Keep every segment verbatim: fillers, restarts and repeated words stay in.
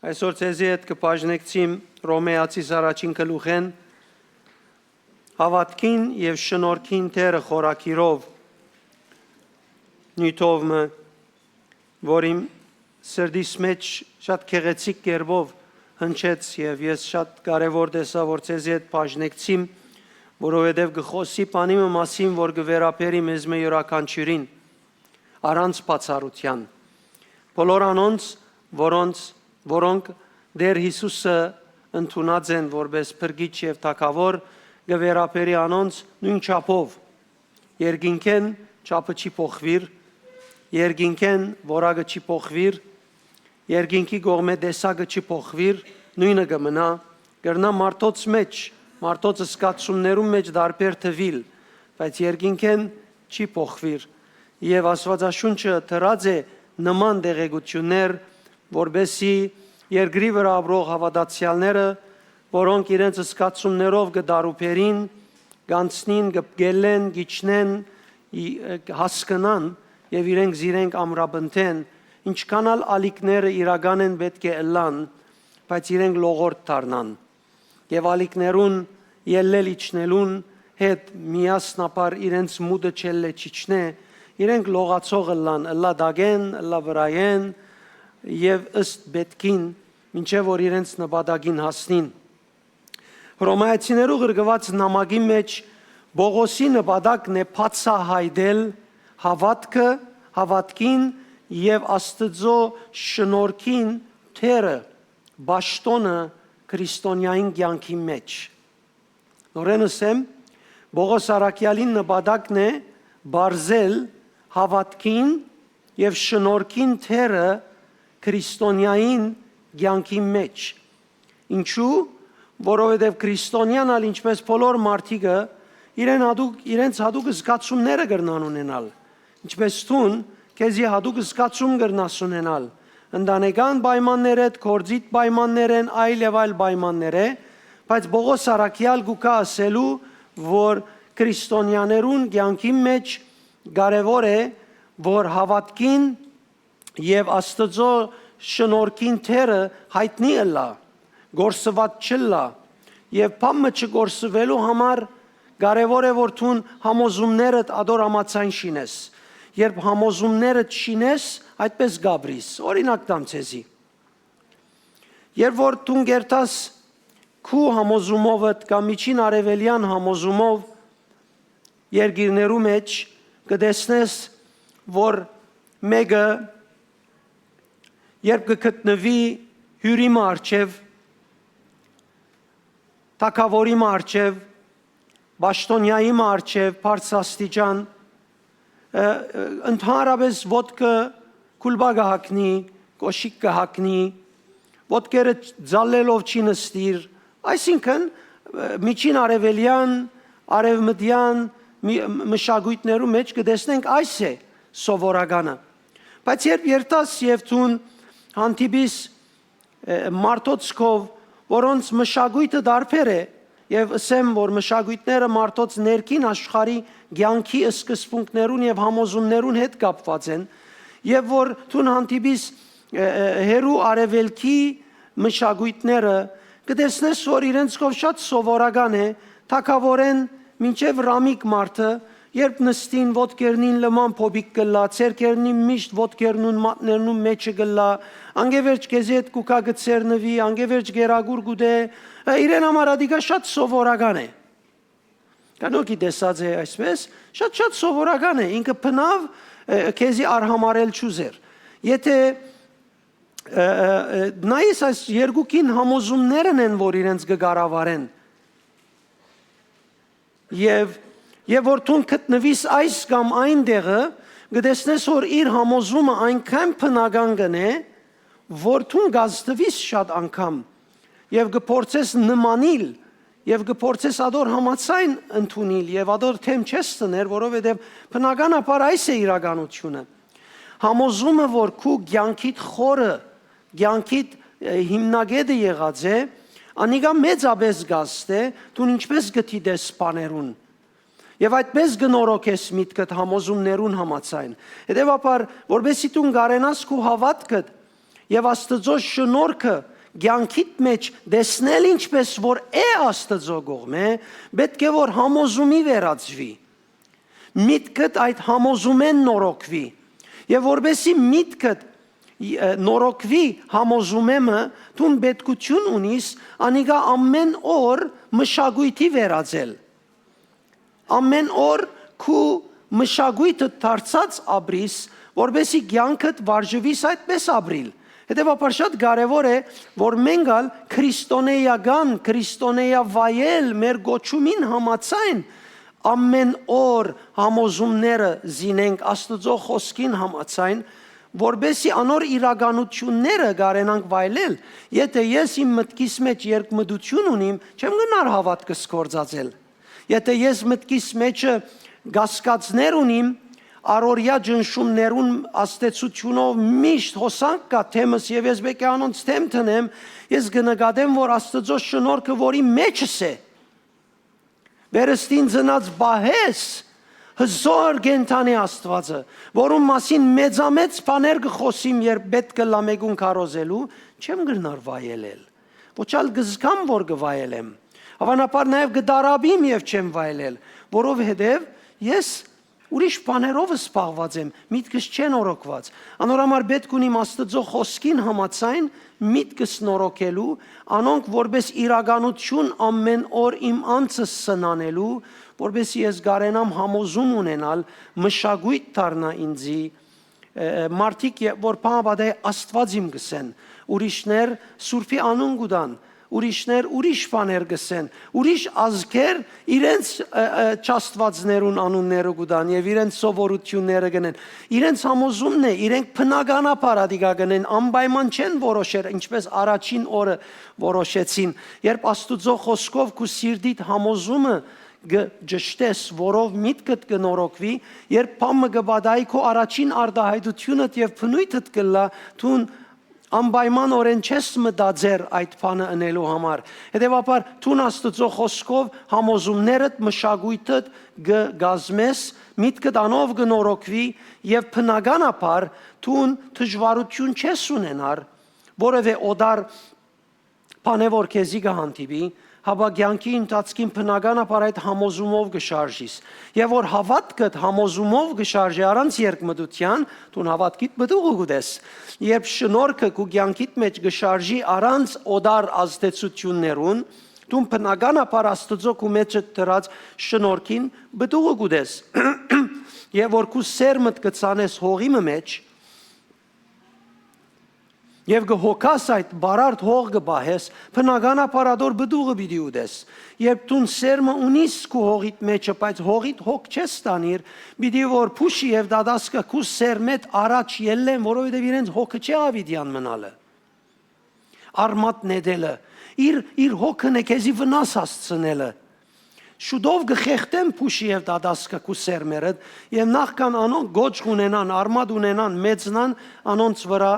Այսօր ձեզի հետ կը բաժնեկցիմ Հռոմէացիս առաջին գլուխէն, հաւատքին եւ շնորհքին դերը խորագիրով, նիւթով մը, որ իմ սրտիս մէջ շատ գեղեցիկ կերպով հնչեց եւ ես շատ կարեւոր տեսայ, որ ձեզի հետ բաժնեկցիմ, որովհետեւ կը խօսի բանի մը մասին, որ կը վերաբերի մեզմէ իւրաքանչիւրին, առանց բացառութեան։ Բոլոր անոնց, որոնց, որոնք Տէր Յիսուսը ընդունած են որպէս փրկիչ եւ թագաւոր, կը վերաբերի անոնց նոյն չափով։ Երկինքէն չափը չի փոխուիր, երկինքէն որակը չի փոխուիր, երկինքի կողմէ տեսակը չի փոխուիր, նոյնը կը մնայ, կրնայ մարդոց մէջ, մարդոց զգացումներուն մէջ տարբեր թուիլ, բայց երկինքէն չի փոխուիր։ Եւ Աստուածաշունչը դրած է նման տեղեկութիւններ, որպէսզի երկրի վրայ ապրող հաւատացեալները, որոնք իրենց զգացումներով կը տարուբերին, կ'անցնին, կը գելլեն, կ'իջնեն, ի-, հասկնան եւ իրենք զիրենք ամրապնդեն, ինչքան ալ ալիքները իրական են պէտք է ըլլան, բայց իրենք լողորդ դառնան։ Եւ ալիքներուն ելլել իջնելուն հետ միասնաբար իրենց մուտը չելլէ չիջնէ, իրենք լողացող ըլլան, ըլլայ տակէն, ըլլայ վրայէն եւ ըստ պէտքին, մինչեւ որ իրենց նպատակին հասնին։ Հռոմայեցիներու ղրկուած նամակի մէջ Պողոսի նպատակն է բացայայտել հաւատքը, հաւատքին եւ Աստուծոյ շնորհքին դերը, պաշտօնը քրիստոնեային կեանքի մէջ։ Նորէն ըսեմ, Պողոս առաքեալին նպատակն է պարզել հաւատքին եւ շնորհքին դերը քրիստոնեային կեանքի մէջ։ Ինչու՞, որովհետեւ քրիստոնեան ալ, ինչպէս բոլոր մարդիկը, իրեն յատուկ, իրենց յատուկ զգացումները կրնան ունենալ, ինչպէս դուն քեզի յատուկ զգացում կրնաս ունենալ ընտանեկան պայմաններէդ, գործիդ պայմաններէն, այլ եւ այլ պայմաններէ, բայց Պողոս առաքեալ կու գայ ըսելու, որ քրիստոնեաներուն կեանքի մէջ կարեւոր է, որ հաւատքին եւ Աստուծոյ շնորհքին դերը յայտնի ըլլայ, կորսուած չըլլայ, եւ բան մը չկորսուելու համար կարեւոր է, որ դուն համոզումներդ ատոր համաձայն շինես։ Երբ համոզումներդ շինես, այդպես կ'ապրիս։ Օրինակ տամ ձեզի։ Երբ որ դուն կերտաս քու համոզումովդ կամ միջին արեւելեան համոզումով երկիրներու մէջ, կը տեսնես, որ մէկը, երբ կը գտնուի հիւրի մը առջեւ, թագաւորի մը առջեւ, պաշտոնեայի մը առջեւ, բարձրաստիճան, ը, ը, ընդհանրապես ոտքը գուլպա կը հագնի, կոշիկ կը հագնի, ոտքերը ծալլելով չի նստիր, այսինքն, ը, միջին արեւելեան, արեւմտեան մի, մշակոյթներու մէջ կը տեսնենք այս է սովորականը։ Բայց երբ երթաս եւ դուն հանդիպիս, ը, մարդոց քով, որոնց մշակոյթը տարբեր է, եւ ըսեմ, որ մշակոյթները մարդոց ներքին աշխարհի կեանքի սկզբունքներուն եւ համոզումներուն հետ կապուած են, եւ որ դուն հանդիպիս, ը, ը, հեռու արեւելքի մշակոյթները, կը տեսնես, որ իրենց քով շատ սովորական է, թագաւորէն մինչեւ ռամիկ մարդը, երբ նստին, ոտքերնին լման փոփիկ կ'ըլլայ, ձեռքերնին միշտ ոտքերնուն մատներնուն մէջը կ'ըլլայ, անկէ վերջ քեզի հետ կու գայ կը ձեռնուի, անկէ վերջ կերակուր կու տէ, ը, իրեն համար ատիկա շատ սովորական է։ Կանոքի տեսած է այսպես, շատ, շատ սովորական է, ինքը բնաւ, ը, քեզի արհամարել չուզեր։ Եթե, ը, ը, ը, նայես այս երկուքին համոզումներն են, որ իրենց կը կառավարեն, եւ, եւ որ դուն գտնուիս այս կամ այն տեղը, կը տեսնես, որ իր համոզումը այնքան բնական կ'ընէ, որ դուն կ'ազդուիս շատ անգամ եւ կը փորձես նմանիլ եւ կը փորձես ատոր համաձայն ընդունիլ եւ ատոր դէմ չես դներ, որովհետեւ բնականաբար այս է իրականությունը։ Համոզումը, որ քու կեանքիդ խորը, կեանքիդ, ը, հիմնակետը եղած է, անիկա մեծապէս կ'ազդէ, դուն ինչպես կը դիտես բաներուն։ Եւ այդպես կը նորոգես միտքդ համոզումներուն համաձայն։ Հետեւաբար, որպեսզի դուն կարենաս քու հաւատքդ եւ Աստուծոյ շնորհքը կեանքիդ մէջ տեսնել ինչպէս որ է Աստուծոյ կողմէ, պէտք է որ համոզումի վերածուի։ Միտքդ այդ համոզումէն նորոգուի։ Եւ որպեսզի միտքդ, ը, նորոգուի համոզումէ մը, դուն պետքութիւն ունիս անիկա ամէն օր մշակոյթի վերածել։ Ամէն օր քու մշակոյթը դարձած ապրիս, որպեսզի կեանքդ վարժուիս այդպես ապրիլ։ Հետեւաբար շատ կարեւոր է, որ մենք ալ քրիստոնէական, քրիստոնեայ վայել մեր կոչումին համաձայն ամէն օր համոզումները զինենք Աստուծոյ խօսքին համաձայն, որպեսզի անոր իրականութիւնները կարենանք վայելել։ Եթէ ես իմ մտքիս մէջ երկմտութիւն ունիմ, չեմ գնար հաւատքս գործածել։ Եթէ ես մտքիս մէջը կասկածներ ունիմ, առօրեայ ճնշումներուն ազդեցութիւնով միշտ հոսանք կայ դէմս եւ ես պէտք է անոնց դէմ դնեմ, ես կը նկատեմ, որ Աստուծոյ շնորհքը որ իմ մէջս է, վերստին ծնած պահես, հզօր կենդանի Աստուածը, որուն մասին մեծամեծ բաներ կը խօսիմ, երբ պէտք կ'ըլլայ մէկուն քարոզելու, չեմ կրնար վայելել։ Ոչ ալ կը զգամ որ կը վայելեմ։ Հաւանաբար նաեւ կը տառապիմ եւ չեմ վայելել, որովհետեւ ես ուրիշ բաներով զբաղուած եմ, միտքս չեն օրոքուած։ Անոր համար պէտք ունիմ Աստուծոյ խօսքին համաձայն միտքս նորոգելու, անոնք որպէս իրականութիւն ամէն օր իմ անձս սնանելու, որպէս ես կարենամ համոզում ունենալ, մշակոյթ դառնայ ինծի, ը, ը, մարդիկ, ե-, որ բանապատեհ Աստուած իմ կ'ըսեն, ուրիշներ Սուրբի անուն կու տան, ուրիշներ ուրիշ բաներ կ'ըսեն, ուրիշ ազգեր իրենց, ը, ը, չաստուածներուն անունները կու տան եւ իրենց սովորութիւնները կ'ընեն։ Իրենց համոզումն է, իրենք բնականաբար ատիկա կ'ընեն, անպայման չեն որոշեր, ինչպէս առաջին օրը որոշեցին։ Երբ Աստուծոյ խօսքով քու սիրտիդ համոզումը կը ճշտես, որով միտքդ կը նորոգուի, երբ բան մը կը պատահի, քու առաջին արտայայտութիւնդ եւ բնոյթդ կ'ըլլայ, դուն անպայմանօրէն չես մտածեր այդ բանը ընելու համար։ Հետեւաբար, դուն Աստուծոյ խօսքով համոզումներդ, մշակոյթդ կը կազմես, միտքդ անով կը նորոգուի եւ բնականաբար դուն դժուարութիւն չես ունենար որեւէ օտար բանէ որ քեզի կը հանդիպի, հապա կեանքի ընթացքին բնականաբար այդ համոզումով կը շարժիս։ Եւ որ հաւատքդ համոզումով կը շարժի առանց երկմտութեան, դուն հաւատքիդ պտուղը կու տես։ Երբ շնորհքը քու կեանքիդ մէջ կը շարժի առանց օտար ազդեցութիւններուն, դուն բնականաբար Աստուծոյ քու մէջդ դրած շնորհքին պտուղը կու տես։ Եւ որ քու սերմդ կը ցանես հողի մը մէջ, եւ կը հոգաս այդ բարարդ հող կը պահես, բնականաբար ատոր պտուղը պիտի ուտես։ Երբ դուն սերմը ունիս քու հողիդ մէջը, բայց հողիդ հոգ չես տանիր, պիտի որ փուշի եւ դատասկը քու սերմեդ առաջ ելլեն, որովհետեւ իրենց հոգը չէ աւիտեան մնալը, արմատ նետելը, իր, իր հոգն է քեզի վնաս հասցնելը։ Շուտով կը խեղդեն փուշի եւ դատասկը քու սերմերդ, եւ նախքան անոնք գոչ ունենան, արմատ ունենան, մեծնան, անոնց վրայ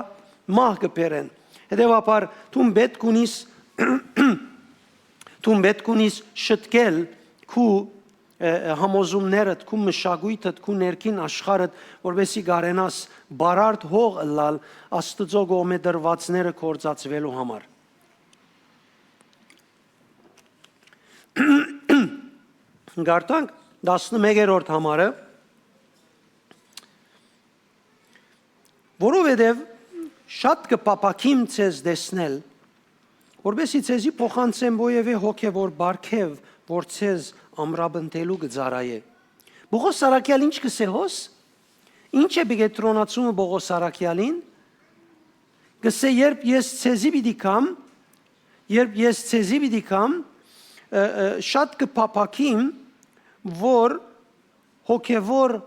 մահ կը բերեն։ Հետեւաբար, դուն պէտք ունիս, դուն պէտք ունիս շտկել քու, ը, ը, համոզումներդ, քու մշակոյթդ, քու ներքին աշխարհդ, որպեսզի կարենաս բարարդ հող ըլլալ Աստուծոյ կողմէ տրուածները գործածուելու համար։ Գարտանք տասնմեկերորդ համարը, որովհետև շատ կը փափաքիմ ձեզ տեսնել, որպեսզի ձեզի փոխանցեմ ովեւէ հոգևոր պարգև, որ ձեզ ամրապնդելու կը ծառայէ։ Պողոս Սարակեալ ինչ կ'ըսէ հոս։ Ինչ է պիտի կեդրոնացումը Պողոս Սարակեալին։ Կ'ըսէ, երբ ես ձեզի պիտի գամ, երբ ես ձեզի պիտի գամ, ը, ը, շատ կը փափաքիմ, որ հոգևոր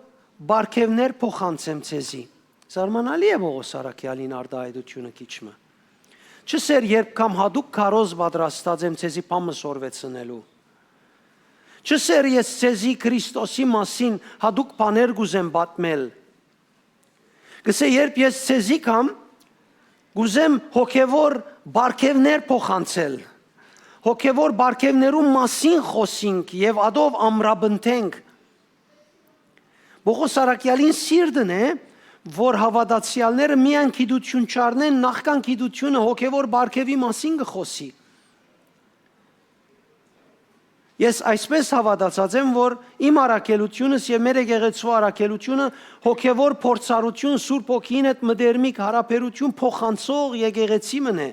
պարգևներ փոխանցեմ ձեզի։ Զարմանալի է Պողոս Սարակեալին արտահայտությունը քիչ մը։ Չսեր երբ կամ հատուկ քարոզ պատրաստած եմ ձեզի բան մը սորվեցնելու։ Չսեր ես ձեզի Քրիստոսի մասին հատուկ բաներ կ'ուզեմ պատմել։ Կ'ըսէ, երբ ես ձեզի կամ կ'ուզեմ հոգևոր պարգևներ փոխանցել, հոգևոր պարգևներու մասին խօսինք եւ ադով ամրապնդենք։ Պողոս Սարակեալին սիրտն է, որ հաւատացեալները միայն գիտութիւն չառնեն, նախքան գիտութիւնը հոգեւոր պարգեւի մասին կը խօսի։ Ես այսպէս հաւատացած եմ, որ իմ առաքելութիւնս եւ մեր եկեղեցու առաքելութիւնը հոգեւոր փորձառութիւն, Սուրբ Հոգիին հետ մտերմիկ յարաբերութիւն փոխանցող եկեղեցի մըն է։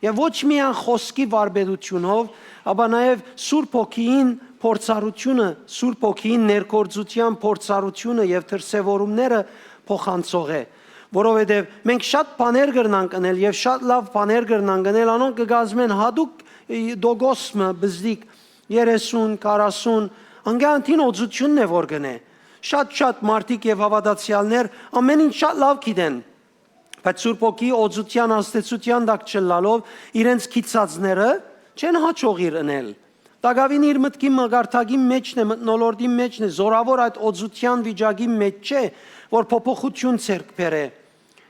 Եւ ոչ միայն խօսքի վարպետութիւնով, ապա նաեւ Սուրբ Հոգիին փորձառութիւնը, Սուրբ Հոգիին ներգործութեան փորձառութիւնը եւ դրսեւորումները փոխանցող է, որովհետեւ մենք շատ բաներ կրնանք ընել եւ շատ լաւ բաներ կրնանք ընել, անոնք կը կազմեն յատուկ, ը, տոկոս մը, բզդիկ, երեսուն, քառասուն, անկեանտին օծութիւնն է որ կ'ընէ։ Շատ-շատ մարդիկ եւ հաւատացեալներ ամեն ինչ շատ լաւ գիտեն, բայց Սուրբ Հոգիի օծութեան ազդեցութեան տակ չըլլալով, իրենց գիտցածները չեն յաջողիր ընել։ Տակաւին իր մտքի մակարդակին մէջն է, մթնոլորտին մէջն է, զորաւոր այդ օծութեան վիճակին մէջ չէ, որ փոփոխութիւն ձեռք բերէ,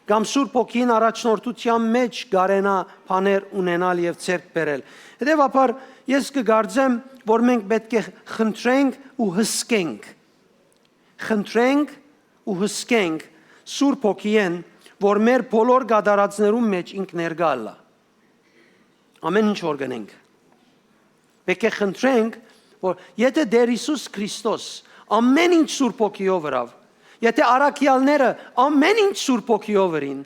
կամ Սուրբ Հոգին առաջնորդութեան մէջ կարենայ բաներ ունենալ եւ ձեռք բերել։ Հետեւաբար, ես կը կարծեմ, որ մենք պէտք է խնդրենք ու հսկենք, խնդրենք ու հսկենք Սուրբ Հոգիէն, որ մեր բոլոր կատարածներուն մէջ ինք ներկայ ըլլայ։ Ամեն ինչ որ կ'ընենք, պէտք է խնդրենք, որ եթէ Տէր Յիսուս Քրիստոս ամեն ինչ Սուրբ Հոգիով ըրաւ, եթէ առաքեալները ամեն ինչ Սուրբ Հոգիով ըրին,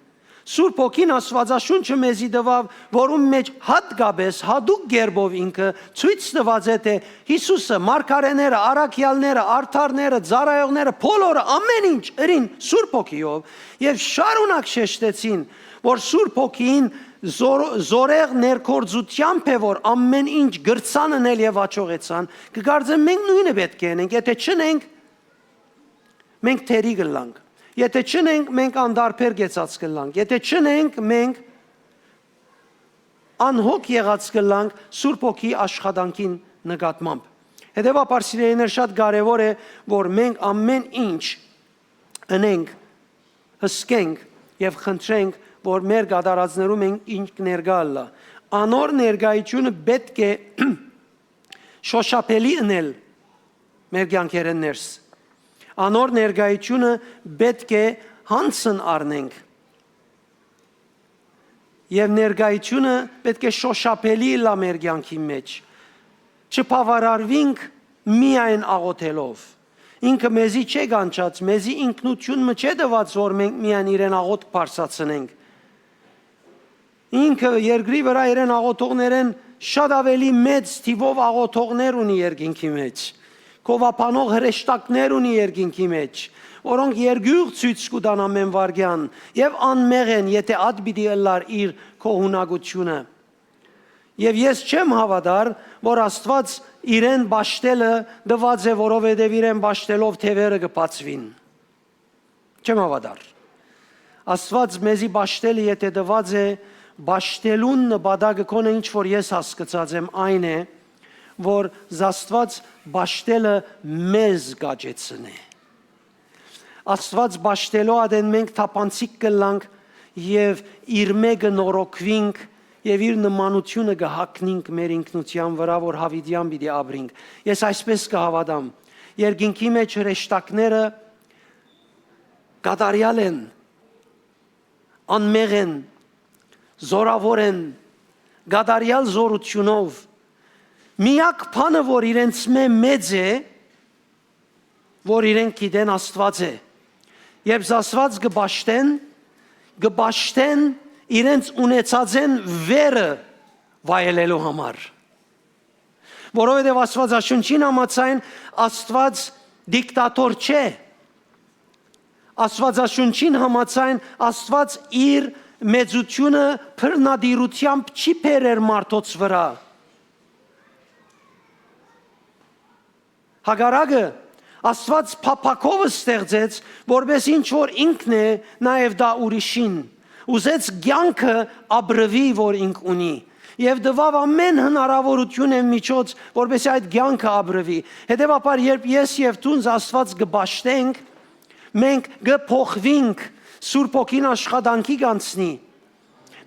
Սուրբ Հոգին Աստուածաշունչը մեզի տուաւ, որուն մէջ յատկապէս յատուկ կերպով ինքը ցոյց տուած է, թէ Յիսուսը, մարգարէները, առաքեալները, արդարները, ծառայողները, բոլորը, ամեն ինչ ըրին Սուրբ Հոգիով եւ շարունակ շեշտեցին, որ Սուրբ Հոգին զոր-, զորեղ ներգործութեամբ է, որ ամեն ինչ կրցան ընել եւ աջողեցան, կը կարծեմ մենք նոյնը պէտք է ընենք, եթէ չընենք, մենք թերի կ'ըլլանք, եթէ չընենք, մենք անտարբեր կեցած կ'ըլլանք, եթէ չընենք, մենք անհոգ եղած կ'ըլլանք Սուրբ Հոգի աշխատանքին նկատմամբ։ Հետեւաբար, սիրելիներ, շատ կարեւոր է, որ մենք ամեն ինչ ընենք, հսկենք եւ խնդրենք, որ մեր կատարածներում են ինք ներկայ ըլլայ։ Անոր ներկայությունը պէտք է շոշափելի ընել մեր կեանքերէն ներս։ Անոր ներկայությունը պէտք է յանցն առնենք եւ ներկայությունը պէտք է շոշափելի ըլլայ մեր կեանքին մէջ։ Չբաւարարուինք միայն աղօթելով։ Ինքը մեզի չէ կանչած, մեզի ինքնութիւն մը չէ տուած, որ մենք միայն իրեն աղօթք բարձրացնենք։ Ինքը երկրի վրայ իրեն աղօթողներէն շատ աւելի մեծ թիւով աղօթողներ ունի երկինքի մէջ, գովաբանող հրեշտակներ ունի երկինքի մէջ, որոնք երկիւղ ցոյց կու տան ամեն վայրկեան եւ անմեղ են, եթէ ատ պիտի ըլլար իր գոհունակութիւնը։ Եւ ես չեմ հաւատար, որ Աստուած իրեն պաշտելը տուած է, որովհետեւ իրեն պաշտելով թեւերը կը բացուին։ Չեմ հաւատար։ Աստուած մեզի պաշտելը եթէ տուած է, պաշտելուն նպատակը քոնը ինչ որ ես հասկցած եմ, այն է, որ Աստուած պաշտելը մեզ կաճեցնէ։ Աստուած պաշտելով ատեն մենք թափանցիկ կ'ըլլանք եւ իրմէ կը նորոգուինք եւ իր նմանութիւնը կը հագնինք մեր ինքնութեան վրայ, որ յաւիտեան պիտի ապրինք։ Ես այսպէս կը հաւատամ։ Երկինքի մէջ հրեշտակները կատարեալ են, անմեղ են, զորաւոր են, կատարեալ զօրութիւնով։ Միակ բանը, որ իրենցմէ մեծ է, որ իրենք գիտեն, Աստուած է։ Երբ Աստուած կը պաշտեն, կը պաշտեն իրենց ունեցածէն վերը վայելելու համար։ Որովհետեւ Աստուածաշունչին համաձայն Աստուած դիկտատոր չէ։ Աստուածաշունչին համաձայն Աստուած իր մեծութիւնը բռնատիրութեամբ չի բերեր մարդոց վրայ։ Հակառակը, Աստուած փափաքով ստեղծեց, որպէս ինչ որ ինքն է, նաեւ տայ ուրիշին։ Ուզեց կեանքը ապրուի, որ ինք ունի, եւ տուաւ ամեն հնարաւորութիւն եւ միջոց, որպէս այդ կեանքը ապրուի։ Հետեւաբար, երբ ես եւ դուն Աստուած կը պաշտենք, մենք կը փոխուինք, Սուրբ Հոգին աշխատանքի կանցնի։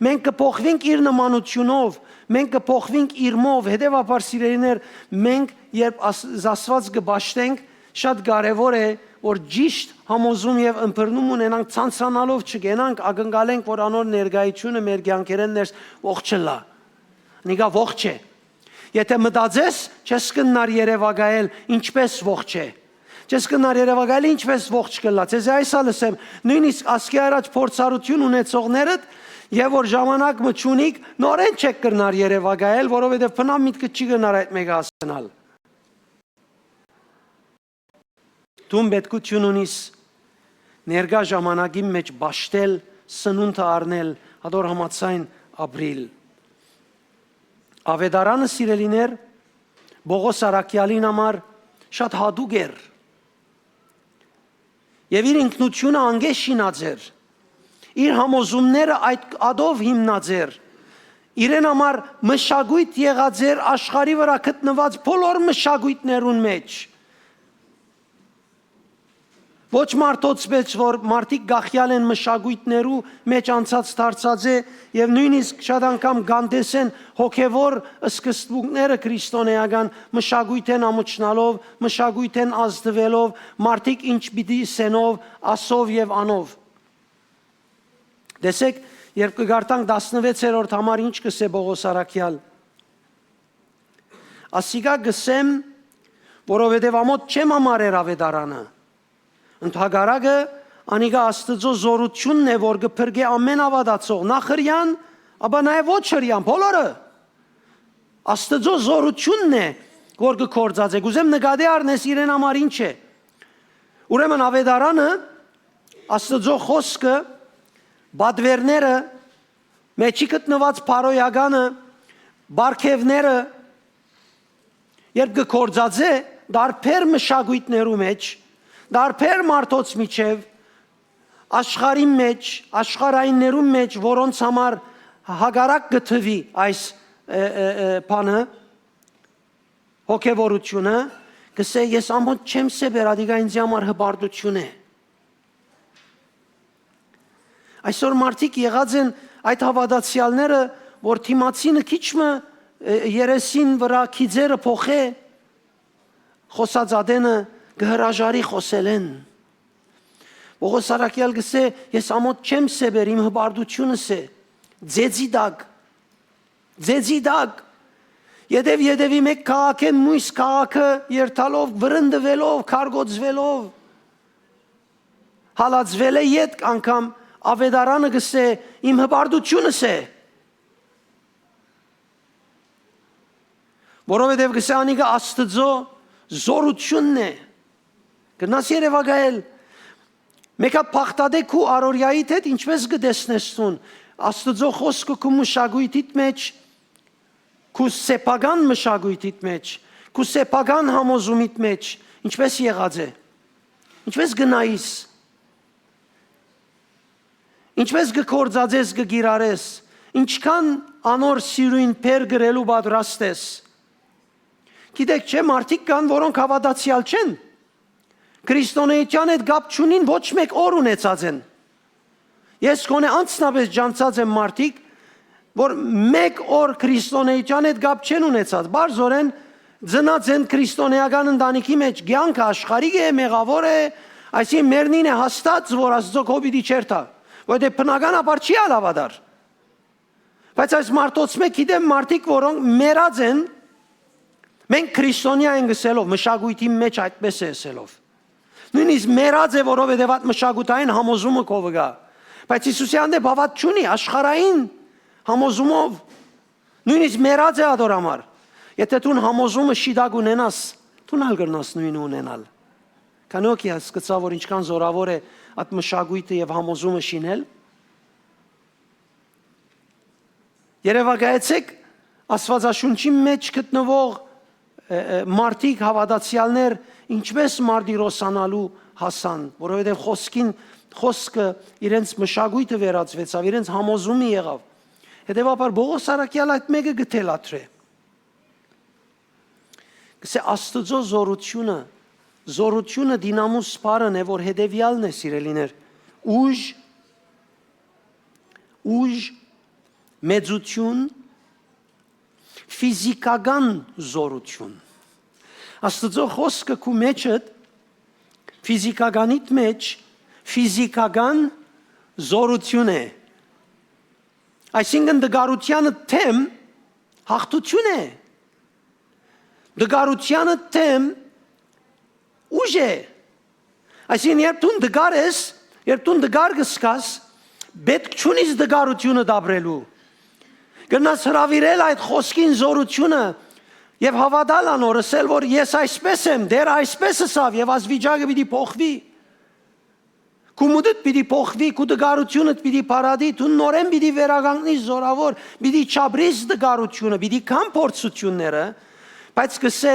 Մենք կը փոխուինք իր նմանութիւնով, մենք կը փոխուինք իրմով, հետեւաբար, սիրելիներ, մենք երբ աս-, Աստուած կը պաշտենք, շատ կարեւոր է, որ ճիշդ համոզում եւ ըմբռնում ունենանք, ցանցանալով չգնանք, ակնկալենք, որ անոր ներկայությունը մեր կեանքերէն ներս ողջ ըլլայ։ Անիկա ողջ է։ Եթէ մտածես, չես կրնար երեւակայել ինչպէս ողջ է։ Չես կրնար երեւակայել ինչպէս ողջ կ'ըլլայ։ Ձեզի այս ալ ըսեմ, նոյնիսկ ասկէ առաջ փորձառութիւն ունեցողներդ, եւ որ ժամանակ մը չունիք, նորէն չեք կրնար երեւակայել, որովհետեւ բնաւ միտքը չի կրնար այդ մէկը հասցնալ։ Դուն պետքութիւն ունիս ներկայ ժամանակին մէջ պաշտել, սնունդը առնել, ատոր համաձայն ապրիլ։ Աւետարանը, սիրելիներ, Պողոս առաքեալին համար շատ յատուկ էր եւ իր ինքնութիւնը անկէ շինած էր։ Իր համոզումները այդ ատով հիմնած էր։ Իրեն համար մշակոյթ եղած էր աշխարհի վրայ գտնուած բոլոր մշակոյթներուն մէջ։ Ոչ մարդոց մէջ, որ մարդիկ գախեալ են մշակոյթներու մէջ անցած դարձած է, եւ նոյնիսկ շատ անգամ կ'անտեսեն հոգեվոր սկզբունքները քրիստոնէական մշակոյթէն ամուչնալով, մշակոյթէն ազդուելով, մարդիկ ինչ պիտի սենով, ասով եւ անով։ Տեսեք, երբ կը կարդանք տասնվեցերորդ համար, ինչ կ'ըսէ Պողոս առաքեալ։ Ասիկա կ'ըսեմ, որովհետեւ ամօթ չեմ համարեր աւետարանը։ Ընդհակառակը, անիկա Աստուծոյ զօրութիւնն է, որ կը փրկէ ամէն աւատացող, նախ հրեան, ապա նաեւ ոչ հրեան, բոլորը։ Աստուծոյ զօրութիւնն է, որ կը գործածէ։ Կ'ուզեմ նկատի առնես իրեն համար ինչ է։ Ուրեմն աւետարանը, Աստուծոյ խօսքը, պատուէրները, մէջի գտնուած բարոյականը, պարգեւները, երբ կը գործածէ տարբեր մշակոյթներու մէջ, տարբեր մարդոց միջեւ, աշխարհին մէջ, աշխարհայիններուն մէջ, որոնց համար հակառակ կը թուի այս, ը, ը, ը, բանը, հոգեվորութիւնը, կ'ըսէ, «Ես ամօթ չեմ սեպեր, ադիկա ինձի համար հպարտութիւն է»։ Այսօր մարդիկ եղած են այդ հաւատացեալները, որ դիմացինը քիչ մը, ը, երեսին վրայ գիծերը փոխէ, խօսած ատենը կը հրաժարի խօսելէն։ Պողոս առաքեալ կ'ըսէ, «Ես ամօթ չեմ սեպեր, իմ հպարտութիւնս է, ծեծի տակ, ծեծի տակ»։ Ետեւ, ետեւի մէկ քաղաքէն մյուս քաղաքը երթալով, վրընդուելով, քարկոծուելով, հալածուելէ ետք անգամ աւետարանը կ'ըսէ, «Իմ հպարտութիւնս է»։ Որովհետեւ կ'ըսէ, անիկա Աստուծոյ զօրութիւնն է։ Կրնաս երեւակայել, մէկ հատ բաղդատէ քու առօրեայիդ հետ, ինչպէս կը տեսնես դուն Աստուծոյ խօսքը քու մշակոյթիդ մէջ, քու սեփական մշակոյթիդ մէջ, քու սեփական համոզումիդ մէջ, ինչպէս եղած է, ինչպէս կը նայիս, ինչպէս կը գործածես, կը կիրառես, ինչքան անոր սիրոյն բեռ կրելու պատրաստ ես։ Գիտեք չէ, մարդիկ կան, որոնք հաւատացեալ չեն։ Քրիստոնէության հետ կապ չունին, ոչ մէկ օր ունեցած են։ Ես գոնե անձնապէս ճանչցած եմ մարդիկ, որ մէկ օր քրիստոնէության հետ կապ չեն ունեցած։ Պարզօրէն ծնած են քրիստոնէական ընտանիքի մէջ, կեանքը աշխարհիկ է, մեղաւոր է, այսինքն մեռնին է հաստատ, որ Աստուծոյ քովիդի չերթայ, որովհետեւ բնականաբար չի ալ աւատար։ Բայց այս մարդոց մէկ գիտեմ մարդիկ, որոնք մեռած են, մենք քրիստոնեայ ենք ըսելով, մշակոյթի մէջ այդպես է ըսելով։ Նոյնիսկ մեռած է, որովհետեւ այդ մշակութային համոզումը քովը կայ։ Բայց Յիսուսի հանդէպ հաւատ չունի, աշխարհային համոզումով, նոյնիսկ մեռած է ատոր համար։ Եթէ դուն համոզումը շիտակ ունենաս, դուն ալ կրնաս նոյնը ունենալ։ Քանի՞ հոգի հասկցայ, որ ինչքան զօրաւոր է այդ մշակոյթը եւ համոզումը շինել։ Երեւակայեցէք Աստուածաշունչի մէջ գտնուող, ը, ը, մարդիկ, հաւատացեալներ, ինչպէս մարտիրոսանալու հասան, որովհետեւ խօսքին, խօսքը իրենց մշակոյթը վերածուեցաւ, իրենց համոզումը եղաւ։ Հետեւաբար Պողոս առաքեալ այդ մէկը կը թելադրէ։ Կ'ըսէ, Աստուծոյ զօրութիւնը, զօրութիւնը դինամուս բառն է, որ հետեւեալն է, սիրելիներ. ուժ, ուժ, մեծութիւն, ֆիզիկական զօրութիւն։ Աստուծոյ խօսքը քու մէջդ Ֆիզիքականիդ մէջ ֆիզիքական զօրութիւն է։ Այսինքն, տկարութեանը դէմ յաղթութիւն է։ Տկարութեանը դէմ ուժ է։ Այսինքն, երբ դուն տկար ես, երբ դուն տկար կը զգաս, պէտք չունիս տկարութիւնը դապրելու։ Կրնաս հրաւիրել այդ խօսքին զօրութիւնը եւ հաւատալ անոր, ըսել որ ես այսպէս եմ, Տէրը այսպէս ըսաւ եւ այս վիճակը պիտի փոխուի։ Քու մուտդ պիտի փոխուի, քու տկարութիւնդ պիտի փարատի, դու նորէն պիտի վերականգնիս զօրաւոր, պիտի չապրիս տկարութիւնը, պիտի գան փորձութիւնները, բայց կ'ըսէ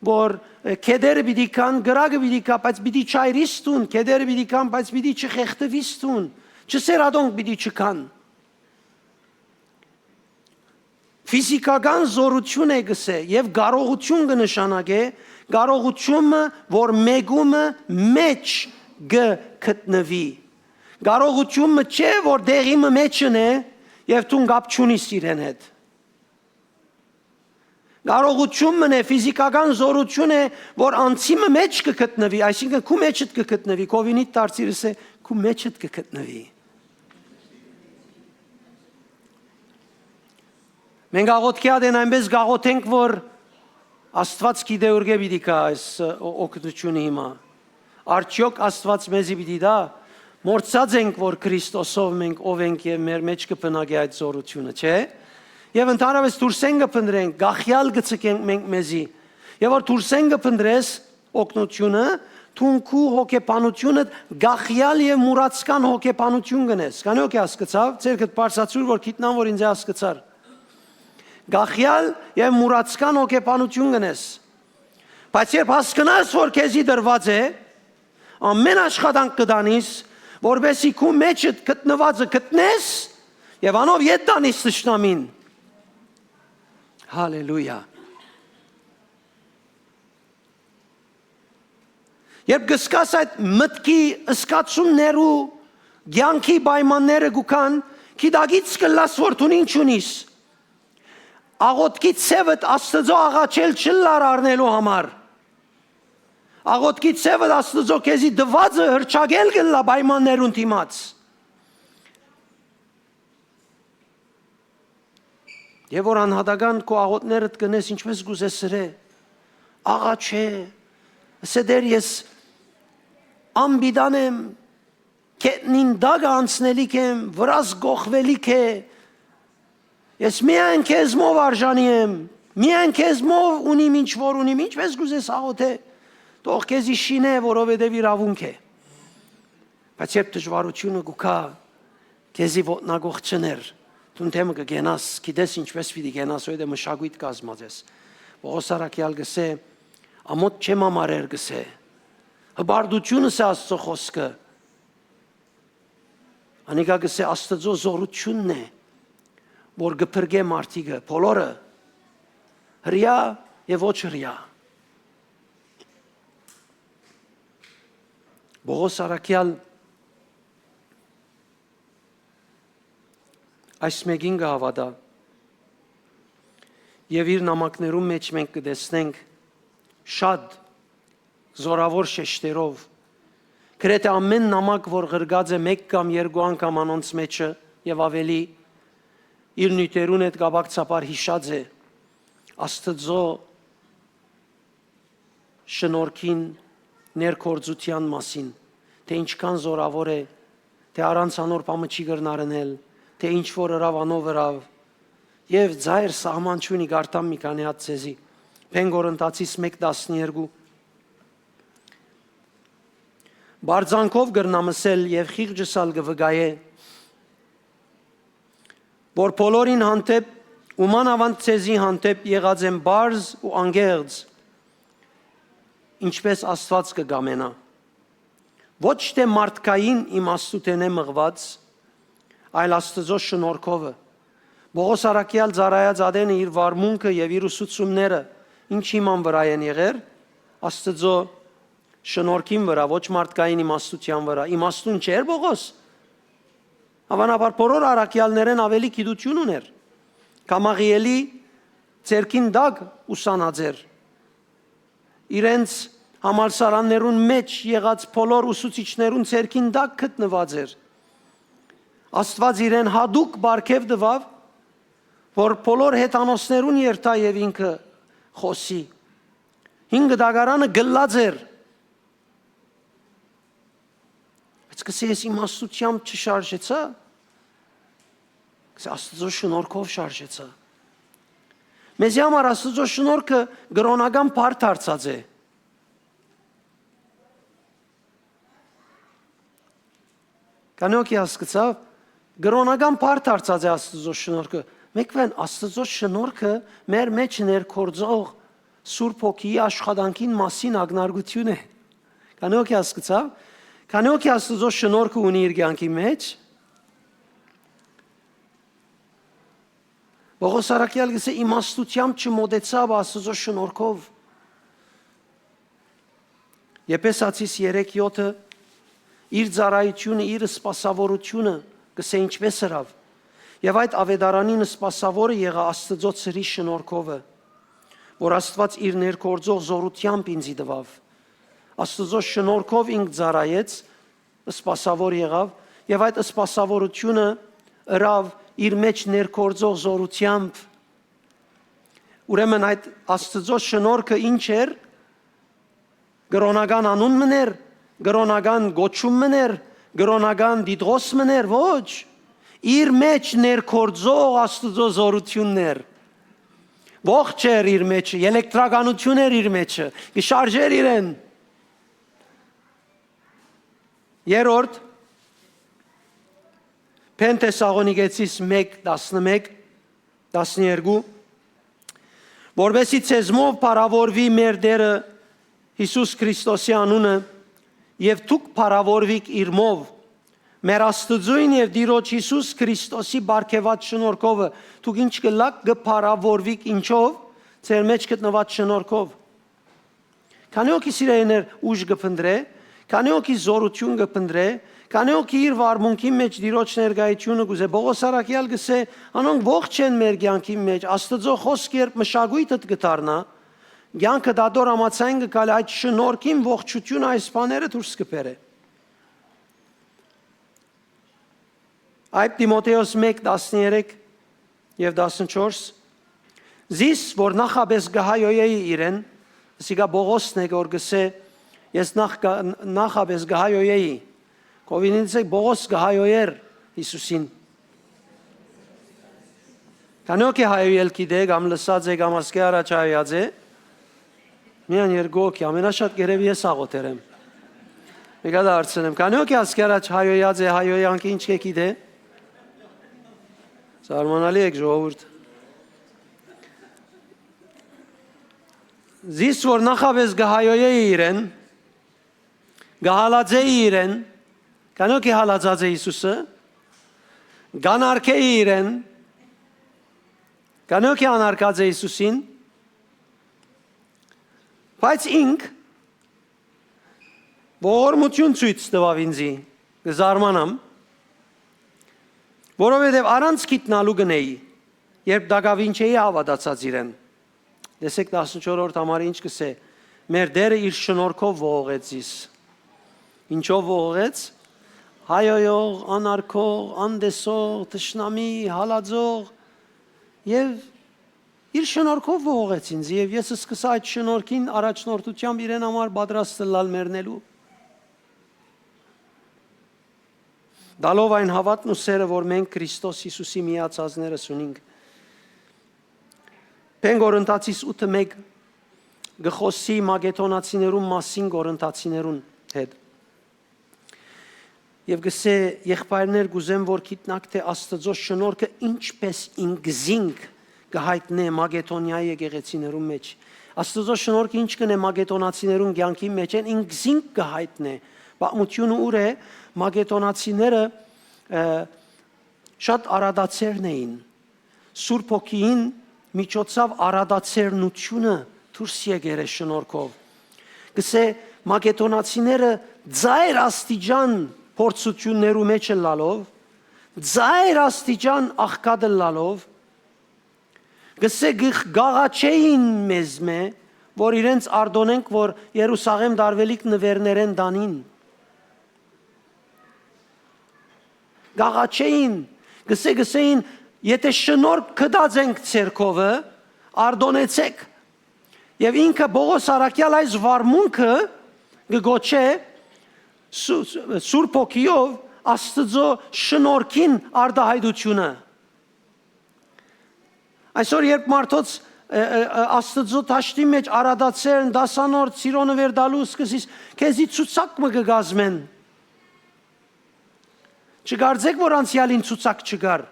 որ, ը, գետերը պիտի գան, կրակը պիտի գայ, բայց պիտի չայրիս դուն, գետերը պիտի գան, բայց պիտի չխեղդուիս դուն, չսերատոնք պիտի չգան։ Ֆիզիքական զօրութիւն է, կ'ըսէ, եւ կարողութիւն կը նշանակէ, կարողութիւնը, որ մեկումը մէջ կը գտնուի։ Կարողութիւնը չէ, որ դեղի մը մէջն է եւ դուն կապ չունիս իրեն հետ։ Կարողութիւնն է, ֆիզիքական զօրութիւն է, որ անցի մը մէջ կը գտնուի, այսինքն, քու մէջդ կը գտնուի, քովինիդ դարձիր, ըսէ, քու մէջդ կը գտնուի։ Մենք աղօթքի ատեն այնպէս կ'աղօթենք, որ Աստուած գիտէ ուրկէ պիտի գայ այս, ը, օ-, օգնութիւնը հիմա։ Արդեօք Աստուած մեզի պիտի տայ։ Մոռցած ենք, որ Քրիստոսով մենք ով ենք եւ մեր մէջ կը բնակէ այդ զօրութիւնը, չէ՞։ Եւ ընդհանրապես դուրսէն կը փնտռենք, գախեալ կը ձգենք մենք մեզի։ Եւ որ դուրսէն կը փնտռես օգնութիւնը, դուն քու հոգեբանութիւնը գախեալ եւ մուրացկան հոգեբանութիւն կ'ընես։ Քանի՞ հոգի հասկցաւ, ձեռքդ բարձրացուր, որ գիտնամ, որ ինձ հասկցար։ Գախեալ եւ մուրացկան հոգեբանութիւն կ'ընես։ Բայց երբ հասկնաս, որ քեզի տրուած է, ամէն աշխատանք կը տանիս, որպեսզի քու մէջդ գտնուածը գտնես եւ անով ետ տանիս թշնամին։ Հալելույա։ Երբ կը զգաս այդ մտքի զգացումներու, կեանքի պայմանները կու գան, գիտակից կ'ըլլաս, որ դուն ինչ ունիս։ Աղօթքի ձեւդ Աստուծոյ աղաչել չ'ըլլար առնելու համար։ Աղօթքի ձեւդ Աստուծոյ քեզի տուածը հռչակել կ'ըլլայ պայմաններուն դիմաց։ Եւ որ անհատական քու աղօթքներդ կ'ընես, ինչպէս կ'ուզես, սրէ, աղաչէ, ըսէ, Տէր, ես անպիտան եմ, գետնին տակը անցնելիք եմ, վրաս կոխուելիք է, ես միայն քեզմով արժանի եմ, միայն քեզմով ունիմ ինչ որ ունիմ, ինչպէս կ'ուզես աղօթէ, թող քեզի շինէ, որովհետեւ իրաւունք է։ Բայց երբ դժուարութիւնը կու գայ, քեզի ոտնակոխ չ'ըներ, դուն դէմը կը կենաս, գիտես ինչպէս պիտի կենաս, որովհետեւ մշակոյթ կազմած ես։ Պողոս առաքեալ կ'ըսէ, ամօթ չեմ ամառեր, կ'ըսէ, հպարտութիւնս է Աստուծոյ խօսքը։ Անիկա կ'ըսէ, Աստուծոյ զօրութիւնն է, որ կը փրկէ մարդիկը, բոլորը, հրեայ եւ ոչ հրեայ։ Պողոս առաքեալ այս մէկին կը հաւատայ եւ իր նամակներուն մէջ մենք կը տեսնենք շատ զօրաւոր շեշտերով, գրեթէ ամէն նամակ, որ ղրկած է մէկ կամ երկու անգամ անոնց մէջը եւ աւելի, իր նիւթերուն հետ կապակցաբար յիշած է Աստուծոյ շնորհքին ներգործութեան մասին, թէ ինչքան զօրաւոր է, թէ առանց անոր բան մը չի կրնար ընել, թէ ինչ որ ըրաւ անով ըրաւ, եւ ծայր սահման չունի, կարդամ մի քանի հատ ձեզի։ Բնկորինթացիս մէկ տասներկու։ Պարծանքով կրնամ ըսել եւ խիղճս ալ կը վկայէ, որ բոլորին հանդէպ ու մանաւանդ ձեզի հանդէպ եղած եմ պարզ ու անկեղծ, ինչպէս Աստուած կը կամենայ։ Ոչ թէ մարդկային իմաստութենէ մղուած, այլ Աստուծոյ շնորհքովը։ Պողոս առաքեալ ծառայած ատենը, իր վարմունքը եւ իր ուսուցումները ինչ հիման վրայ են եղեր, Աստուծոյ շնորհքին վրայ, ոչ մարդկային իմաստութեան վրայ։ Իմաստուն չէ՞ր Պողոս։ Հաւանաբար բոլոր առաքեալներէն աւելի գիտութիւն ունէր, կամաղիելի ձեռքին տակ ուսանած էր։ Իրենց համալսարաններուն մէջ եղած բոլոր ուսուցիչներուն ձեռքին տակ գտնուած էր։ Աստուած իրեն յատուկ պարգեւ տուաւ, որ բոլոր հեթանոսներուն երթայ եւ ինքը խօսի։ Հին կտակարանը գլած էր։ Բայց կսե ես իմաստութեամբ չշարժեցայ, կսե Աստուծոյ շնորհքով շարժեցայ։ Մեզի համար Աստուծոյ շնորհքը կրօնական բառ դարձած է։ Քանի՞ հոգի հասկցաւ, կրօնական բառ դարձած է Աստուծոյ շնորհքը։ Մեկվեն Աստուծոյ շնորհքը մեր մեջ ներգործող Սուրբ Հոգիի աշխատանքին մասին ակնարկութիւն է։ Քանի՞ հոգի հասկցաւ, քանի՞ հոգի Աստուծոյ շնորհքը ունի իր կեանքի մեջ։ Պողոս առաքեալ կսե՝ իմաստութեամբ չմոտեցաւ Աստուծոյ շնորհքով։ Եփեսացիս երեք յոթը իր ծառայութիւնը, իր սպասաւորութիւնը կսե ինչպէս ըրաւ։ Եւ այդ աւետարանին սպասաւորը եղայ Աստուծոյ սրի շնորհքովը, որ Աստուած իր ներգործող զօրութեամբ ինծի տուաւ։ Աստուծոյ շնորհքով ինք ծառայեց, սպասաւոր եղաւ, եւ այդ սպասաւորութիւնը ըրաւ իր մեջ ներգործող զօրութեամբ։ Ուրեմն այդ Աստուծոյ շնորհքը ի՞նչ էր։ Կրօնական անուն մըն էր, կրօնական կոչում մըն էր, կրօնական տիտղոս մըն էր, ոչ։ Իր մեջ ներգործող Աստուծոյ զօրութիւնն էր։ Ողջ էր իր մեջը, ելեկտրականութիւն էր իր մեջը, կը շարժէր իրեն։ Երրորդ, Փեն Թեսաղոնիկեցիս մէկ, տասնմէկ, տասներկու, որպէսզի ձեզմով փառաւորուի մեր Տէրը Յիսուս Քրիստոսի անունը, եւ դուք փառաւորուիք իրմով, մեր Աստուծոյն եւ Տիրոջ Յիսուս Քրիստոսի պարգեւած շնորհքովը։ Դուք ինչ կ'ըլլաք, կը փառաւորուիք ինչով, ձեր մեջ գտնուած շնորհքով։ Քանի՞ հոգի, սիրելիներ, ուժ կը փնտռէ, քանի՞ հոգի զօրութիւն կը փնտռէ, քանի՞ հոգի իր վարմունքին մեջ Տիրոջ ներկայութիւնը կ'ուզէ։ Պողոս առաքեալ կ'ըսէ, անոնք ողջ են մեր կեանքին մեջ, Աստուծոյ խօսքը երբ մշակոյթդ կը դառնայ, կեանքը դատոր համաձայն կը գալի, այդ շնորհքին ողջութիւնը այս բաները դուրս կը բերէ։ Այդ Տիմոթէոս մէկ, տասներեք եւ տասնչորս, զիս որ նախապէս կը հայոյէի իրեն, սիկա Պողոսն է, որ կ'ըսէ, ես նախ կա-, նախապէս կը հայոյէի, կովինիցեք Պողոս կը հայոյէր Յիսուսին։ Քանի՞ հոգի հայոյել գիտէ, կամ լսած է, կամ ասկէ առաջ հայոյած է։ Միայն երկու հոգի, ամենաշատ կերեւի ես աղոթեր եմ։ Մեկա դա հարցնեմ, քանի՞ հոգի ասկէ առաջ հայոյած է, հայոյանքը ինչ կը գիտէ։ Զարմանալի եք, ժողովուրդ։ Զիս որ նախապէս կը հայոյէի իրեն, կը հալածէի իրեն, քանի՞ հոգի հալածած է Յիսուսը, կ'անարգէի իրեն, քանի՞ հոգի անարգած է Յիսուսին, բայց ինք ողորմութիւն ցոյց տուաւ ինծի, կը զարմանամ, որովհետեւ առանց գիտնալու կ'ընէի, երբ տակաւին չէի հաւատացած իրեն։ Տեսեք, տասնչորրորդ համարը ինչ կ'ըսէ. մեր Տէրը իր շնորհքով ողողեց զիս։ Ինչո՞վ ողողեց։ Հայոյող, անարգող, անտեսող, թշնամի, հալածող, եւ իր շնորհքով ողողեց ինձ, եւ ես սկսա այդ շնորհքին առաջնորդությամբ իրեն համար պատրաստ ըլլալ մեռնելու, տալով այն հաւատն ու սերը, որ մենք Քրիստոս Յիսուսի միացածներս ունինք։ Փեն Կորինթացիս ութը մէկ կը խօսի մակեդոնացիներուն մասին, կորինթացիներուն հետ։ Եւ կ'ըսէ. «Եղբայրներ, կ'ուզեմ որ գիտնաք թէ Աստուծոյ շնորհքը ինչպէս ինքզինք կը յայտնէ Մակեդոնիայի եկեղեցիներուն մէջ»։ Աստուծոյ շնորհքը ինչ կ'ընէ մակեդոնացիներուն կեանքին մէջ, են ինքզինք կը յայտնէ։ Պատմութիւնը ուր է, մակեդոնացիները, ը, շատ արատացերն էին։ Սուրբ Հոգիին միջոցաւ արատացերնութիւնը դուրս եկեր է շնորհքով։ Կ'ըսէ, մակեդոնացիները ծայր աստիճան փորձութիւններու մեջ ըլլալով, ծայր աստիճան աղքատ ըլլալով, կ'ըսէ, կ'աղաչէին մեզմէ, որ իրենց արտօնենք, որ Երուսաղէմ տարուելիք նուէրներէն տանին։ Կ'աղաչէին, կսե-, կսէին, «Եթէ շնորհք գտած ենք ձեր քովը, արտօնեցէք»։ Եւ ինքը Պողոս առաքեալ այս վարմունքը կը կոչէ Սու-, Սուրբ Հոգիով Աստուծոյ շնորհքին արտայայտութիւնը։ Այսօր երբ մարդոց, ը, ը, ը, Աստուծոյ դաշտին մէջ արատացերն, դասանորդ, սիրոնը վերտալու սկսիս, քեզի ցուցակ մը կը կազմեն։ Չկարծէք, որ անցեալին ցուցակ չկար։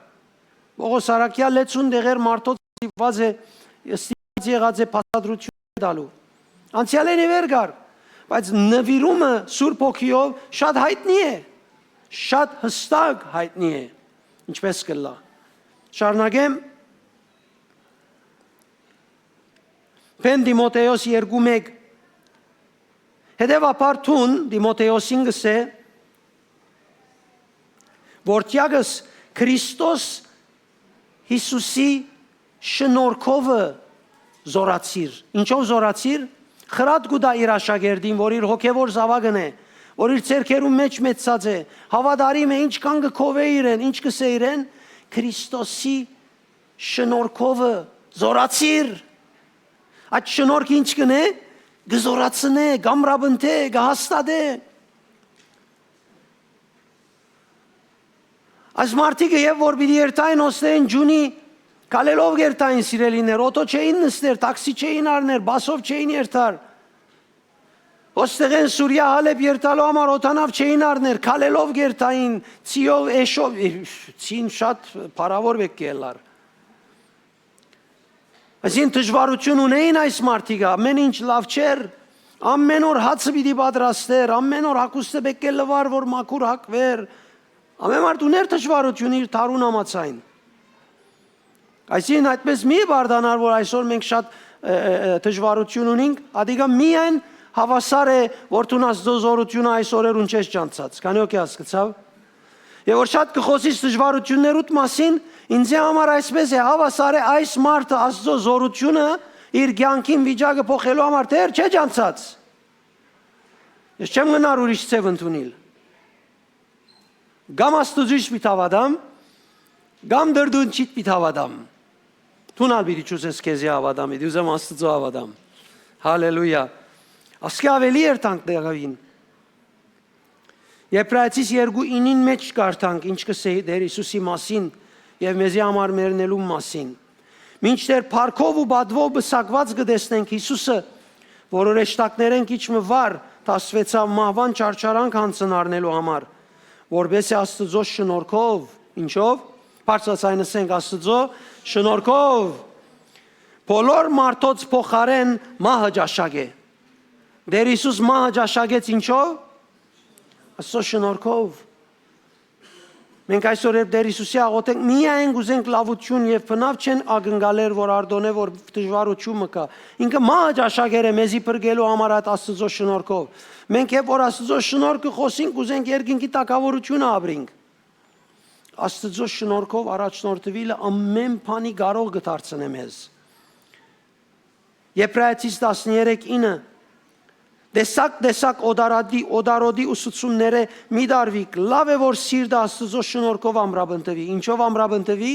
Պողոս առաքեալ լեցուն տեղեր մարդոց ստիպված է, ստիպված եղած է փաստադրութիւն տալու։ Անցեալէն ի վեր կար, բայց նուիրումը Սուրբ Հոգիով շատ յայտնի է, շատ յստակ յայտնի է, ինչպես կ'ըլլայ։ Շարունակեմ։ Բեն Տիմոթէոս երկու մէկ։ Հետեւաբար դուն, Տիմոթէոսին կ'ըսէ, որդեակս, Քրիստոս Յիսուսի շնորհքովը զօրացիր։ Ինչո՞վ զօրացիր։ Խրատ կու տայ իր աշակերտին, որ իր հոգեւոր զաւակն է, որ իր ձեռքերուն մէջ մեծցած է, հաւատարիմ է, ինչքան կը քովէ իրեն, ինչ կ'ըսէ իրեն, Քրիստոսի շնորհքովը զօրացիր։ Այդ շնորհքը ինչ կ'ընէ, կը զօրացնէ, կ'ամրապնդէ, կը հաստատէ։ Այս մարդիկը եւ որ պիտի երթային հոստերէն Ջունի, քալելով կ'երթային, սիրելիներ, օտո չէին նստեր, թաքսի չէին առներ, բասով չէին երթար։ Հոստեղէն Սուրիա, Հալեբ երթալու համար օդանաւ չէին առներ, քալելով կ'երթային, ցիով, էշով, ցին շատ փառաւոր պէտք է ըլլար։ Այսինքն դժուարութիւն ունէին այս մարդիկը, ամեն ինչ լաւ չէր, ամեն օր հացը պիտի պատրաստէր, ամեն օր հագուստը պէտք է լուար, որ մաքուր հագուեր, ամեն մարդ ունէր դժուարութիւն իր դարուն համաձայն։ Այսինքն այդպես մի բարտանար, որ այսօր մենք շատ, ը, ը, ը, դժուարութիւն ունենք, ադիկա միայն հաւասար է, որ դուն Աստուծոյ զօրութիւնը այս օրերուն չես ճանչցած։ Քանի՞ հոգի հասկցաւ։ Եւ որ շատ կը խօսիս դժուարութիւններուդ մասին, ինձի համար այսպես է, հաւասար է այս մարդը Աստուծոյ զօրութիւնը իր կեանքին վիճակը փոխելու համար դեռ չէ ճանչցած։ Ես չեմ գնար ուրիշ ձեւ ընդունիլ։ Կամ Աստուծոյ պիտի հաւատամ, կամ դրդունչիդ պիտի հաւատամ։ Դուն ալ պիտի չուզես քեզի հաւատամ, պիտի ուզեմ Աստուծոյ հաւատամ։ Հալելույա։ Ասկէ ավելի երթանք դեղավին։ Եբրայեցիս երկու ինին մէջ կարդանք, ինչ կ'ըսէ Տէր Յիսուսի մասին եւ մեզի համար մեռնելու մասին։ Մինչդեռ փառքով ու պատուով պսակուած կը տեսնենք Յիսուսը, որ օրեշտակներէն քիչ մը վար դասուեցաւ մահուան չարչարանք յանձն առնելու համար, որպէս զի Աստուծոյ շնորհքով, ինչով, բարձրաձայն ըսենք, Աստուծոյ շնորհքով, բոլոր մարդոց փոխարէն մահը ճաշակէ։ Տէր Յիսուս մահը ճաշակեց ինչով։ Աստուծոյ շնորհքով։ Մենք այսօր, երբ Տէր Յիսուսի աղօթենք, միայն կ'ուզենք լաւութիւն եւ բնաւ չեն ակնկալեր, որ արտօնէ, որ դժուարութիւն մը կայ։ Ինքը մահը ճաշակեր է մեզի փրկելու համար այդ Աստուծոյ շնորհքով։ Մենք երբ որ Աստուծոյ շնորհքը խօսենք, կ'ուզենք երկնքի թագաւորութիւնը ապրենք։ Աստուծոյ շնորհքով առաջնորդուիլը ամեն բանի կարող կը դարձնէ մեզ։ Եբրայեցիս տասներեք ինը. «Տեսակ, տեսակ օտարատի, օտարոտի ուսուցումներէ մի դարվիք, լաւ է որ սիրտը Աստուծոյ շնորհքով ամրապնդուի»։ Ինչո՞վ ամրապնդուի։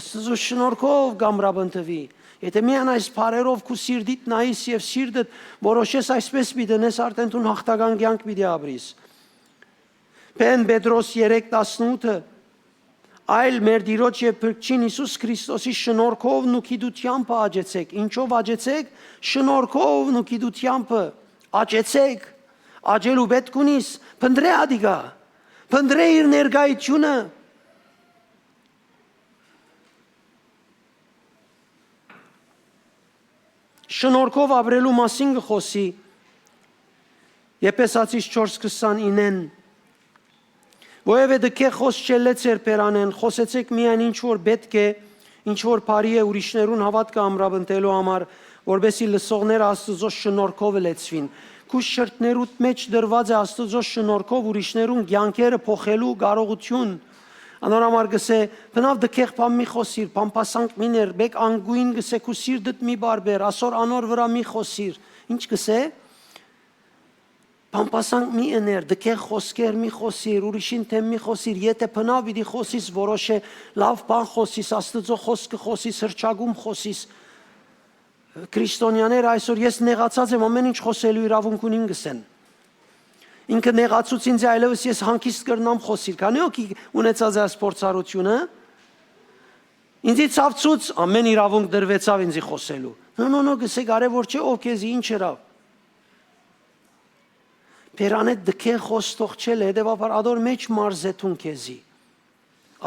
Աստուծոյ շնորհքով կ'ամրապնդուի։ Եթէ միայն այս բառերով քու սիրտիդ նայես եւ սիրտդ որոշես այսպես պիտի ընես, արդեն դուն յաղթական կեանք պիտի ապրիս։ Բեն Պետրոս երեք տասնութը. «Այլ մեր Տիրոջ եւ Փրկչին Յիսուս Քրիստոսի շնորհքովն ու գիտութեամբը աճեցեք»։ Ինչո՞վ աճեցեք։ Շնորհքովն ու գիտութեամբը աճեցեք։ Աճելու պէտք ունիս, փնտռէ ադիկա, փնտռէ իր ներկայությունը։ Շնորհքով ապրելու մասին կը խօսի Եփեսացիս չորս քսանինեն. «Որեւէ դքե խօս չելլէ ձեր բերանէն, խօսեցէք միայն ինչ որ պէտք է, ինչ որ բարի է ուրիշներուն հաւատքը ամրապնդելու համար, որպէս զի լսողները Աստուծոյ շնորհքովը լեցուին»։ Քու շրթներուդ մէջ դրուած է Աստուծոյ շնորհքով ուրիշներուն կեանքերը փոխելու կարողութիւն։ Անոր համար կ'ըսէ. «Բնաւ դքեղ բան մի խօսիր, բամբասանք մի ներ, մէկ անգոյն կ'ըսէ քու սիրտդ մի բարբեր, ասոր անոր վրայ մի խօսիր»։ Ի՞նչ կ'ըսէ։ Բամբասանք մի ըներ, դքեղ խօսքեր մի խօսիր, ուրիշին դէմ մի խօսիր, եթէ բնաւ պիտի խօսիս, որոշէ, լաւ բան խօսիս, Աստուծոյ խօսքը խօսիս, հռչակում խօսիս։ Քրիստոնեաներ այսօր, ես նեղացած եմ, ամեն ինչ խօսելու իրաւունք ունիմ, կ'ըսեն։ Ինքը նեղացուց ինձ, այլեւս ես հանգիստ կրնամ խօսիլ։ Քանի՞ հոգի ունեցած է այս փորձառութիւնը։ Ինձի ցաւցուց, ամեն իրաւունք տրուեցաւ ինձի խօսելու։ No, no, no, կ'ըսէ, կարեւոր չէ ով քեզի ինչ ըրաւ։ Բերանէ դքեղ խօս թող չել, հետեւաբար ադոր մէջ մարզեթուն քեզի։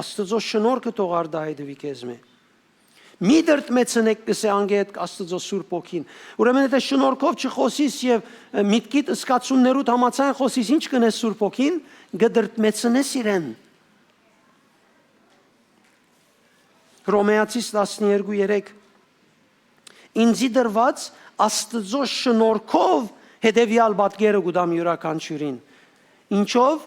Աստուծոյ շնորհքը թող արտայայտուի քեզմէ։ Մի դրդմեցնէք, կ'ըսէ անգէ Աստուծոյ Սուրբ Հոգին։ Ուրեմն, եթե շնորհքով չխօսիս եւ, ը, միտքիդ, զգացումներուդ համաձայն խօսիս, ի՞նչ կ'ընէ Սուրբ Հոգին, կը դրդմեցնես իրեն։ Հռոմէացիս տասներկու երեք. «Ինձի տրուած Աստուծոյ շնորհքով հետեւեալ պատկերը կու տամ իւրաքանչիւրին»։ Ինչո՞վ։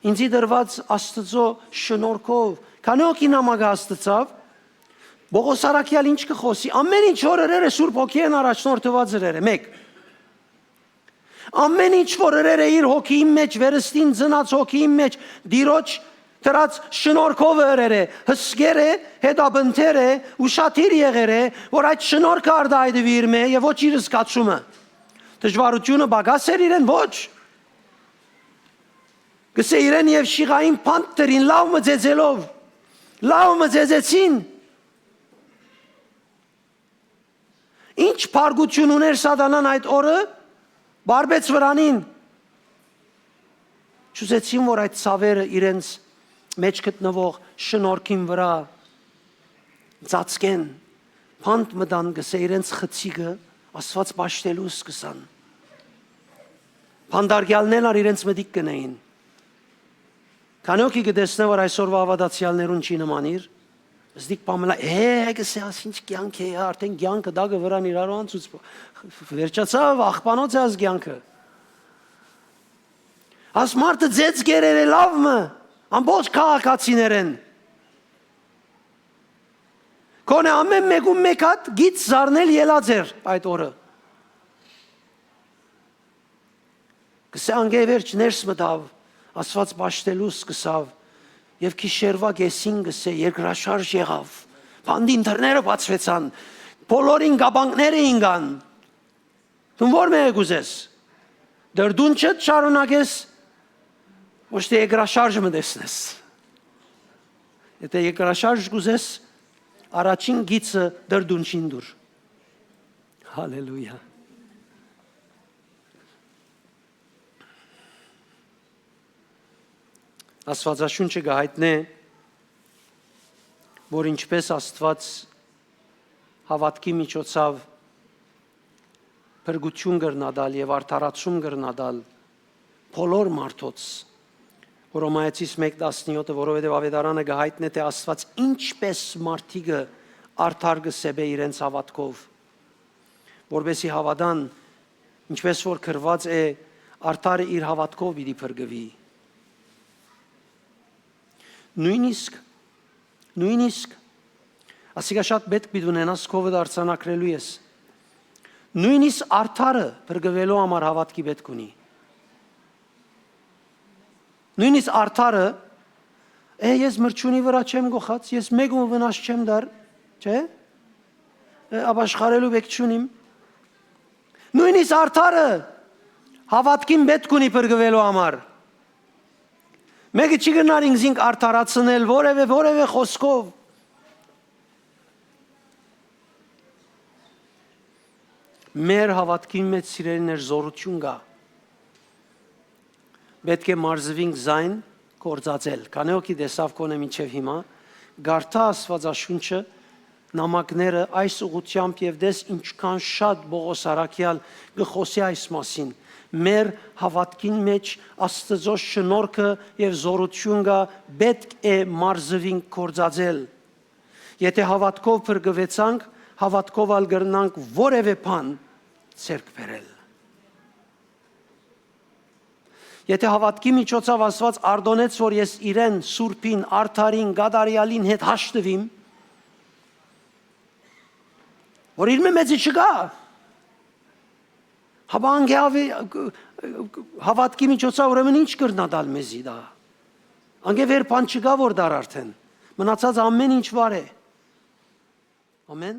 Ինձի տրուած Աստուծոյ շնորհքով։ Քանի՞ հոգի նամակը հասցաւ։ Պողոս առաքեալ ի՞նչ կը խօսի։ Ամեն ինչ որ ըրեր է, Սուրբ Հոգիէն առաջնորդուած ըրեր է։ Մէկ։ Ամեն ինչ որ ըրեր է իր հոգիին մէջ, վերստին ծնած հոգիին մէջ, Տիրոջ դրած շնորհքովը ըրեր է, հսկեր է, հետապնդեր է, ուշադիր եղեր է, որ այդ շնորհքը արտայայտուի իր մէ եւ ոչ իր զգացումը։ Դժուարութիւնը պակաս էր իրեն, ոչ։ Կ'ըսէ, իրեն եւ շիղային բանտ դրին, լաւ մը ծեծելով, լաւ մը ծեծեցին։ Ինչ բարկութիւն ունէր սատանան այդ օրը, բարբեց վրանին։ Չուզեցին, որ այդ ցաւերը իրենց մէջ գտնուող շնորհքին վրայ ծածկեն, բանտ մը տան, կ'ըսէ, իրենց խցիկը Աստուած պաշտելու սկսան։ Բանտարկեալներն ալ իրենց մտիկ կ'ընէին։ Քանի՞ հոգի կը տեսնէ, որ այսօրուայ հաւատացեալներուն չի նմանիր։ Զդիկ պամլա, «Է, կ'ըսէ, աս ինչ կեանք է, արդէն կեանքը տակը վրան իրարու անցուց, վերջացաւ, աղբանոց է աս կեանքը»։ Աս մարդը ձեծ կերեր է լաւ մը, ամբողջ քաղաքացիներեն։ Գոնե ամեն մէկուն մէկ հատ գիծ զարնել ելած էր այդ օրը։ Կ'ըսէ, անգէ վերջ ներս մտաւ, Աստուած պաշտելու սկսաւ, եւ գիշերուայ կէսին, կ'ըսէ, երկրաշարժ եղաւ, բանտին դռները բացուեցան, բոլորին կապանքները ինկան։ Դուն ո՞ր մէկը կ'ուզես, դրդունչդ շարունակես, ոչ թէ երկրաշարժը մը տեսնես։ Եթէ երկրաշարժ կ'ուզես, առաջին գիծը դրդունչին տուր։ Հալելույա։ Աստուածաշունչը կը յայտնէ, որ ինչպէս Աստուած հաւատքի միջոցաւ փրկութիւն կրնայ տալ եւ արդարացում կրնայ տալ բոլոր մարդոց, Հռոմայեցիս մէկ տասնեօթը, որովհետեւ Աւետարանը կը յայտնէ, թէ Աստուած ինչպէս մարդիկը արդար կը սեպէ իրենց հաւատքով, որպէսզի հաւատան, ինչպէս որ գրուած է, «Արդարը իր հաւատքով պիտի փրկուի»։ Նոյնիսկ, նոյնիսկ, ասիկա շատ պէտք պիտի ունենաս, քովդ արձանագրելու ես։ Նոյնիսկ արդարը փրկուելու համար հաւատքի պէտք ունի։ Նոյնիսկ արդարը, «Է, ես մրջունի վրայ չեմ գոխած, ես մէկուն վնաս չեմ տար, չէ՞։ Է, ապաշխարելու պէք չունիմ»։ Նոյնիսկ արդարը հաւատքին պէտք ունի փրկուելու համար։ Մէկը չի կրնար ինքզինք արդարացնել որեւէ, որեւէ խօսքով։ Մեր հաւատքին մէջ, սիրելիներ, զօրութիւն կայ։ Պէտք է մարզուինք զայն գործածել։ Քանի՞ հոգի տեսաւ գոնե մինչեւ հիմա, կարդա Աստուածաշունչը, նամակները այս ուղղությամբ եւ տես ինչքան շատ Պողոս առաքեալ կը խօսի այս մասին։ Մեր հաւատքին մէջ Աստուծոյ շնորհքը եւ զօրութիւն կայ, պէտք է մարզուինք գործածել։ Եթէ հաւատքով փրկուեցանք, հաւատքով ալ կրնանք որեւէ բան ձեռք բերել։ Եթէ հաւատքի միջոցաւ Աստուած արտոնեց, որ ես իրեն, սուրբին, արդարին, կատարեալին հետ հաշտուիմ, որ իր մէ մեծը չկայ, հապա անկէ հաւի-, հաւատքի միջոցաւ ուրեմն ի՞նչ կրնայ տալ մեզի դա։ Անկէ վեր բան չկայ որ տար արդէն։ Մնացած ամէն ինչ վար է։ Ամէն։